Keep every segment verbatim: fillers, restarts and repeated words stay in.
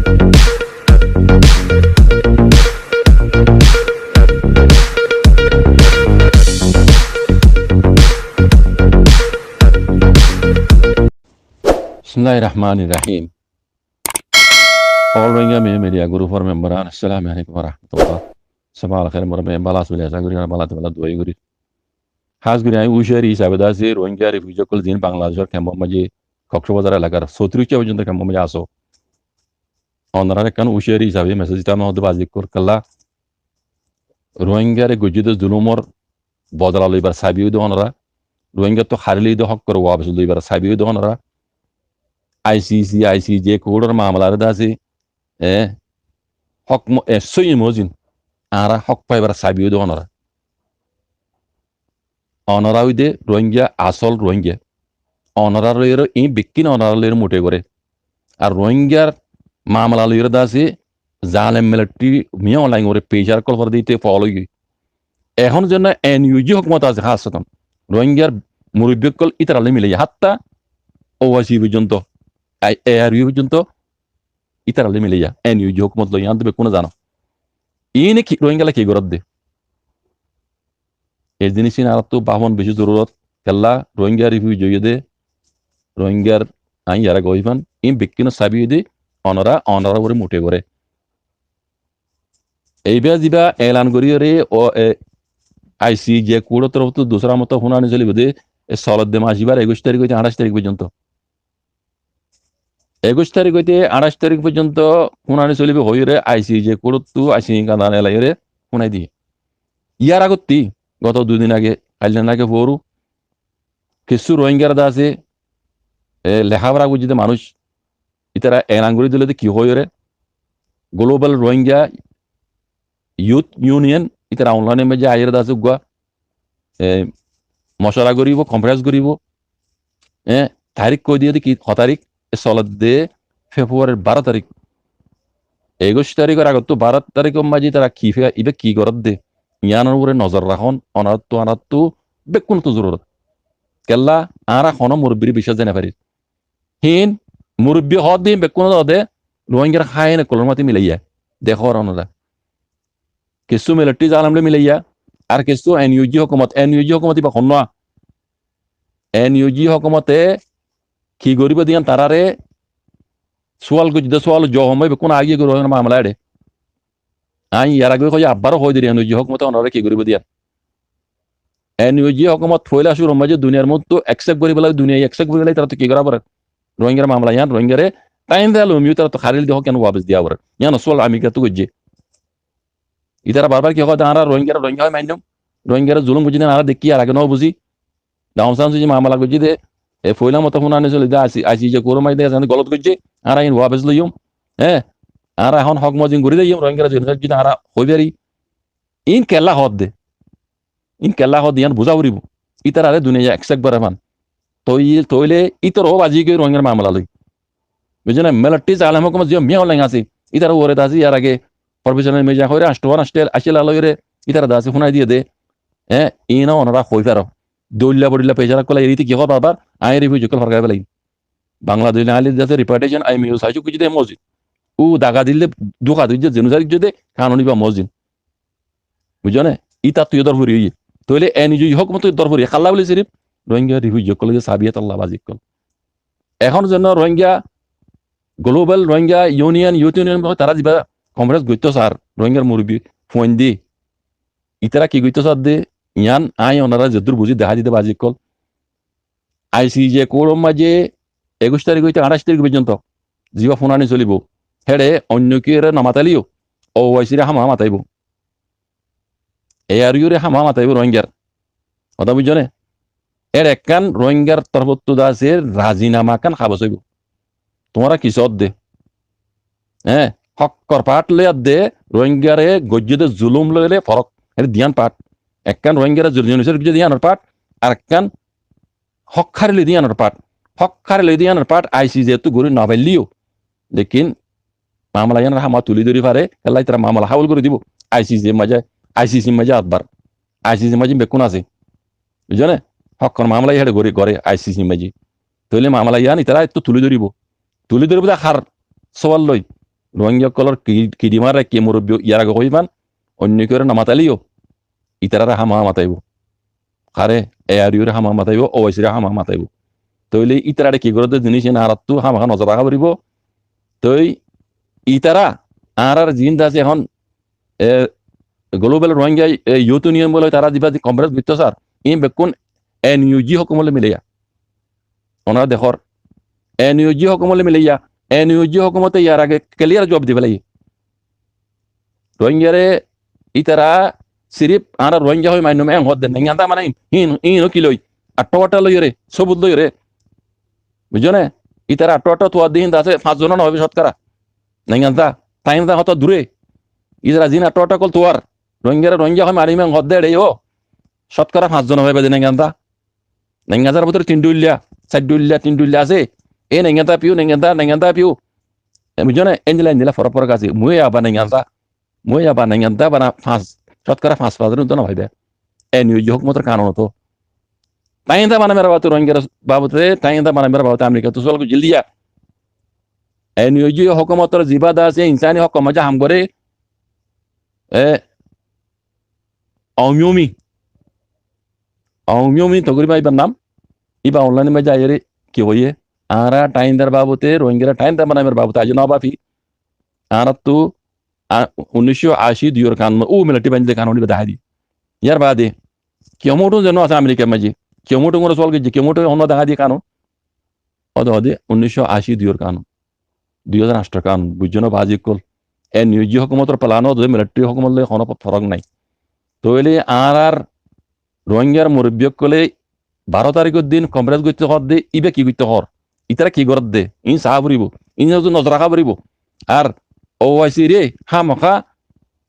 Bismillahir Rahmanir Rahim. All Rohingya Me-, Media Group or member an, Assalamu alaikum wa rahmatullah. Sabah al khair, mor me bála asó buli acá gorí, ar bála te bála dua gorí. Hás gorí añí uciyari hísabe de así, Rohingya refugee ókkol zin Bangladecor kemp or maze, Cox's Bazar elakar, sótiric foijjonto kemp or maze asó. Onorare ekkán uciyari hísabe message ditam, añár bázi ókkol, kiyólla Rohingyare goijjé de zulumor bodola loibar sabi óiye de onora, Rohingyattú hári loiye de hók wafes loibar sabi óiye de onora, I C C, I C J court or mamala re de así, e, hók mo-, e, sóiyi mozin, añára hók faibar sabi óiye de onora. Onora óiye de Rohingya, asól Rohingya. Onora loiyóre, iín bekkín onora loiyóre muthai goré. Ar Rohingyar mamala loiyóre de así, zalem military miyá online goré, pressure ókkol fore de íte fol óiye. Ehón zenno N U G hókumot asé, hásatan Rohingyar murubbi ókkol ítara loi milaiya, hatta O I C foijjonto, A-, A R U foijjonto ítara loi milaiya, N U G hókumot loi, yián to bekkúne zano. Iíne ki, Rohingyalla ki gorédde? E zinis ín añárattú báfon beci zorurot, kiyólla Rohingya refugee óiye de, Rohingyar añí yar age hoói fán, iín bekkúnor sabi óiye de, onora, onora uore muthai goré. Eiba ziba elan goríyore, o, e, I C J court or torofottú dusára moto fúnani solibo de, e solodde mac ibar ekuic tarik óite añçaic tarik foijjonto. Ekuic tarik óite añçaic tarik foijjonto fúnani solibo hoiyóre I C J court ottú I C J kadan elaiyóre fúnai diye. Yar agottí, goto dui din age, kailla naki foru, kissú Rohingyar de asé, e, leháfora goijjé de manúic, ítara elan gorí dile de ki hoiyóre, Global Rohingya Youth Union, ítara online or maze aiyóre de asé uggúa, e, mocora goríbo, conference goríbo, e, tarík hoi diye de ki, ho tarík, e solodde February r baró tarík. Ekuic tarikor agottú baró tarikor maze ítara ki fe-, iba ki gorédde, yiánor uore nozor rakón, onorattú, onorattú bekkúnottú zorurot. Kiyólla, añára honó murubbire biccác zai no farir. Hín murubbi hoódde hín bekkúne hoódde Rohingyar háin ókkolor máze milaiya. Dekór onora. Kissú military zalem loi milaiya, ar kissú N U G hókumot, N U G hókumot iba honnúa? N U G hókumote ki goríbo de yián tarare sual goijjé de sual o juab hom bekkún agi gorí Rohingyar mamala ere. Añí yar age hoiyí, abbar hoói diri, N U G hókumote onorare ki goríbo diyan? N U G hókumot foila cúrur maze duniyar mottú accept gorí félai, duniyai accept gorí félai, ítarattú ki gorá forer? Rohingyar mamala yián, Rohingyare taim de lomiyó ítarattú hári loiye de hók yián wafes diya forer. Yián sual Amerikattú goijjé. Ítara barbar ki hoó de, añára Rohingyare Rohingya hoi mainnum, Rohingyare zulum goijjé de añára dekí, yar age no buzí. Daun San Suu Kyi mamala goijjé de, e foila moto fúnani soli de, I C J court or maze de, golot goijjé, añára iín wafes loiyum. E, añára ehón hók mozin gorí de yum, Rohingyare genocide goijjé de añára hoi fari. Iín kiyólla hoódde? Iín kiyólla hoódde, yián buzá foribó. Ítarare duniyai accept goré fán. Toi-, toile ítar ó bazi giyói Rohingyar mamala loi. Buijjó né? Military zalem hókumot ziyó miyá online asé, ítarar uore de asé, yar age professional media hoiyóre, ancto ancto asé, laloiyóre, ítara de asé fúnai diye de. E, iín ó onora hoi faro. Doilla bodilla pressure ókkol aiyóre íte ki hoó barbar, añí refugee ókkol forgai félai. Bangladesh loi aile de asé repatriation, I M U saisó goijjé de mozin. U daga dile, duka dile, genocide goijjé de, kanun iba mozin. Buijjó né? Ítattú yó dórfori óiye. Toile N U G hókumot dórfori óiye. Kiyólla buli sirif Rohingya refugee ókkol de sabi ótolla bazi ókkol. Ehón zenno Rohingya Global Rohingya Union, Youth Union, tará ziba conference goittó sar, Rohingyar murubbi fuain de. Ítara ki goittó sar de, yián añí onora zeddúr buzí dehái dide bazi ókkol. I C J court or maze ekuic tarík óite añçaic tarík foijjonto ziba fúnani solibo, héçe oinno kiyóre no mataileyo O I C re hámaha mataibo. A R U re hámaha mataibo Rohingyar. Hotá buijjó né? Ér ekkán Rohingyar torfóttu de asé razinama ekkán habos óibo. Tuáñra ki soódde? Eé, hókkor paáth loi adde, Rohingyare goijjé de zulum loi le forók. Ér diyan paáth. Ekkán Rohingyare zulum, genocide goijjé de yíanor paáth, ar ekkán hók hári loi de yíanor paáth. Hók hári loi de yíanor paáth I C J ttu gorí no failleyó. Lekin mamala yíanor hámaha tulí dóri fare, hélla ítara mamala hábul gorí dibo. I C J maze, I C C maze atbar. I C C maze bekkún asé. Buijjó né? Hókkor mamala yían gorí, goré I C C maze. Tóile mamala yían ítara ettó tulí dóribo. Tulí dóribo de hár sóal loi. Rohingya ókkolór ki-, kidimar ekki murubbi yar age hoiban, oinno kiyóre no mataileyo, itaráre hámaha mataibó. Hare, A R U re hámaha mataibó, O I C re hámaha mataibó. Tóile itaráre ki goródde zinis iín añáráttu hámaha nozor raká foribó. Toi itará añárar ziín de asé ehón, e, Global Rohingya, e, Youth Union bóli tará ziba di conference goittó sar, iín bekkún N U G hókumot loi milaiya. Onora dekór, N U G hókumot loi milaiya, N U G hókumote yar age clear zuab di félaiye. Rohingyare itará sirif añára Rohingya hoi mainnum en hoódde, nenganda mane híin, híin ó ki loi, aththó aththó loiyóre, sóbut loiyóre. Buijjó né? Itará aththó aththó tuwar de híin de asé, fañs zon ó no hoibo cótkara. Nenganda, tainda hotá dure. Itará ziín aththó aththó ókkol tuwar, Rohingyare Rohingya hoi mainnum en hoódde eçé yó, cótkara fañs zon ó hoibo de nenganda. Nengandar bútore tin dhuilla, sair dhuilla, tin dhuilla asé. E nenganda piu, nenganda, nenganda piu. E, buijjó né? Endilla, endilla forók forók asé. Mui aba nenganda. Mui aba nenganda bana fañs, cótkara fañs fañs zon ó no hoibo. N U G hókumotor kanun ót. Tainda bana mera babote Rohingyar babote, tainda bana mera babote Amerikattú sual goijjíl diya. N U G hókumotor ziba de asé, insani hókor maze ham goré. E, Aung Myo Mi. Aung Myo Mi tokriban ibar nam. Iba online maze aiyóre ki hoiyé? Añára taindar babote, Rohingyare tainda banaimar babote aijjó no bafi. Añárattu, a, unnic cót aci duiyor kanun, ó militari baindí de kanun iba dahái di. Yar baade, Kiyomotong zenno asé Amerikar maze. Kiyomotongore sual goijjé, Kiyomotong e honnúa dahái di kanun. Óde óde unnic cót aci duiyor kanun, dui házar añctho kanun, buijjó né bázi ókkol? N U G hókumotor plan óde militari hókumot loi honó forók nai. Tóile añárar Rohingyar murubbi ókkole baró tarikor din konferens goittó hoódde, íba ki goittó hoór? Ítara ki gorédde? Iín saá foribó, iín or nozor raká foribó. Ar O I C re hámaká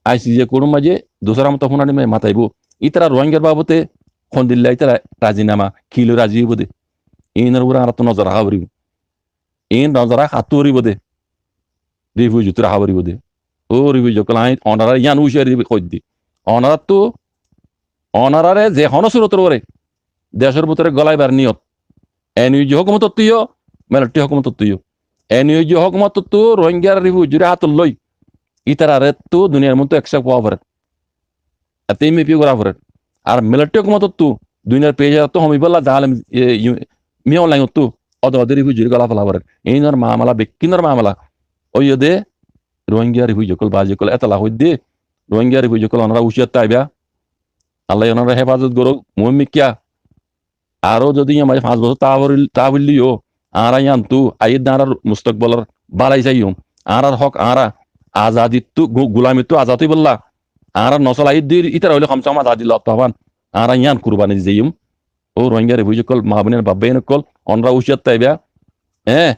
I C J kothor maze dusára moto fúnani maze mataibó. Ítara Rohingyar babote hondilla ítara razinama ki loi razi óibo de, iín or uore añárattu nozor raká foribó. Iín nozor raká foribó de, rifujittú raká foribó de. Ó rifuji ókkol, añí onorare yián uciyari hoidde. Onorattu, onorare ze honó surotor uore decor bútore gólaibar niyot N U G hókumotottú yó, militari hókumotottú yó. N U G hókumotottú Rohingyar rifujire hátot loi, ítararettú duniyar muúntu eksep ówa forer. Ette M P gorá forer. Ar militari hókumotottú duniyar pecarattú homibolla zalem, e, yu-, Min Aung Hlaing ottú óde óde rifujire góla fela forer. Iínor mamela, bekkúnor mamela. Óiye de Rohingya rifuji ókkol, bázi ókkol, etolla hoidde, Rohingya rifuji ókkol, onora uciyar táiba. Allaye onora hefazot gorouk, muúmikká. Aró zodi yían maze fañs bosór táa foril-, táa foillé yó, añára yíantu aiyédde añárar mustokbolor bálai saiyum. Añárar hók, añára azadittú, gu-, gulamittú azad óibolla. Añárar nosol aiyédde ítara óile komse kom azadi lotto fán. Añára yían kurbani di zaiyum. Ó Rohingya rifuji ókkol, maa boin, baf bái ókkol, onora uciyar táiba. Eé,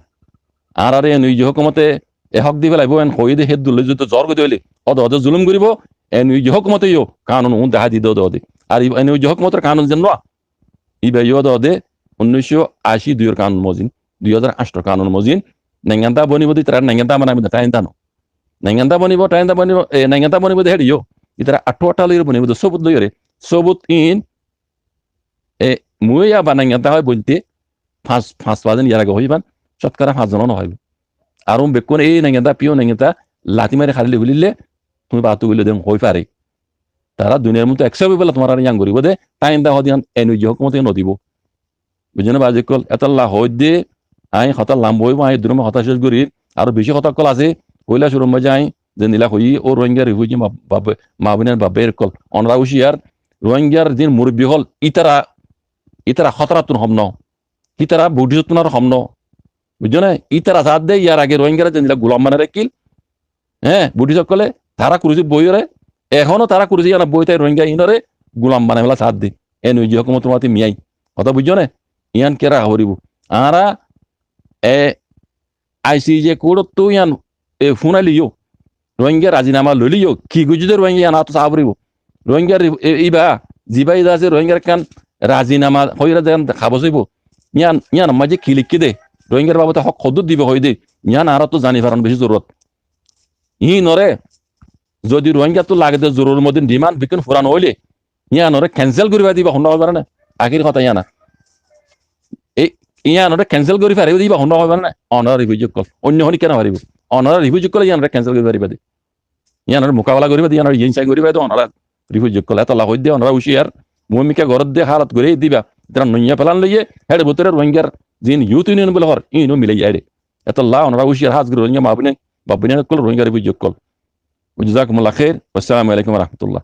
añárare N U G hókumote e hók di felaibó, en hoiyé de héddur loi zodi zor gorí de óile, óde óde zulum goríbo, N U G hókumote yó kanun un dahái di de óde óde. Ar i-, N U G hókumotor kanun zen noó, íba yó óde óde unnic cót aci duiyor kanun mozin, dui házar añctho kanun mozin, nenganda bonibo de, ítara nenganda banaibo de, tainda noó. Nenganda bonibo, tainda bonibo, e, nenganda bonibo de héçe yó. Ítara aththó aththá loiyóre bonibo de, sóbut loiyóre. Sóbut iín, e, mui yá ba nenganda hoi bolte, fañs, fañs fañs zon yar age hoiban, cótkara fañs zon ó no hoibo. Ar um bekkún e nenganda, piyo nenganda, lati mari hári loi félille, tuñí battú goille de hoi fare. Tará duniyar muúntu eksep óibolla tuáñrare yían goríbo de, tainda hode yían N U G hókumote no dibo. Buijjó né bázi ókkol, etolla hoóidde, añí hotá lamba óibo, añí eddurómma hotá céc gorír, aró bicí hotá ókkol asé, foila cúrur maze añí zendilla hoiyí, ó Rohingya rifuji ma-, baf-, maa boin, baf bái ókkol, onora uciyar, Rohingyar zin murubbi ókkol, ítara, ítara hótarattún hom noó, ítara Buddhist ottún aró hom noó, buijjó né? Ítara saádde yar age Rohingyare zendilla gulam banai raikkíl, Eé, Buddhist ókkole tará kurusi boiyóre, ehóno tará kurusi yíanot boi tái Rohingya iínore gulam banai fela saádde. N U G hókumotor mati miyai. Hotá buijjó né? Yían kiyá raká foribó? Añára, e, I C J kothottu yían, e, fúnailé yó, Rohingya razinama loilé yó, ki goijjé de Rohingya yían añáttu saá foribó. Rohingya ri-, e, íba, ziba ída asé Rohingyar ekkán razinama hoiyóre de ekkán kabos óibo. Yían, yíanor maze ki leikké de, Rohingyar babote hók hoddúr dibo hoiyé de, yían añáráttu zani faron bicí zorurot. Híinore zodi Rohingyattú lage de zoruror modin demand bekkún furan óile, yíanore kensel gorí fari diba, honnúa hoi fare né? Akéri hotá yían. E, yíanore kensel gorí fari diba, honnúa hoi fare né? Onora rifuji ókkol. Oinno hone kiyá no faribo? Onorá refugee ókkole yíanore cancel gorí faribá de. Yíanor mukabela goríba de, yíanor yín sai goríba de, onorá refugee ókkol. Etolla hoóidde onorá huciyar, muúmika goródde hálot gorí diba. Ítara noiya plan loiye, héçe bútore Rohingyar ziín Youth Union buli hoór, íino milaiye héçe. Etolla onorá huciyar hás gorí Rohingya maa bóin, baf bóin ókkol, Rohingya refugee ókkol. Wa jazakumullahu khair. Wassalamu alaikum wa rahmatullah.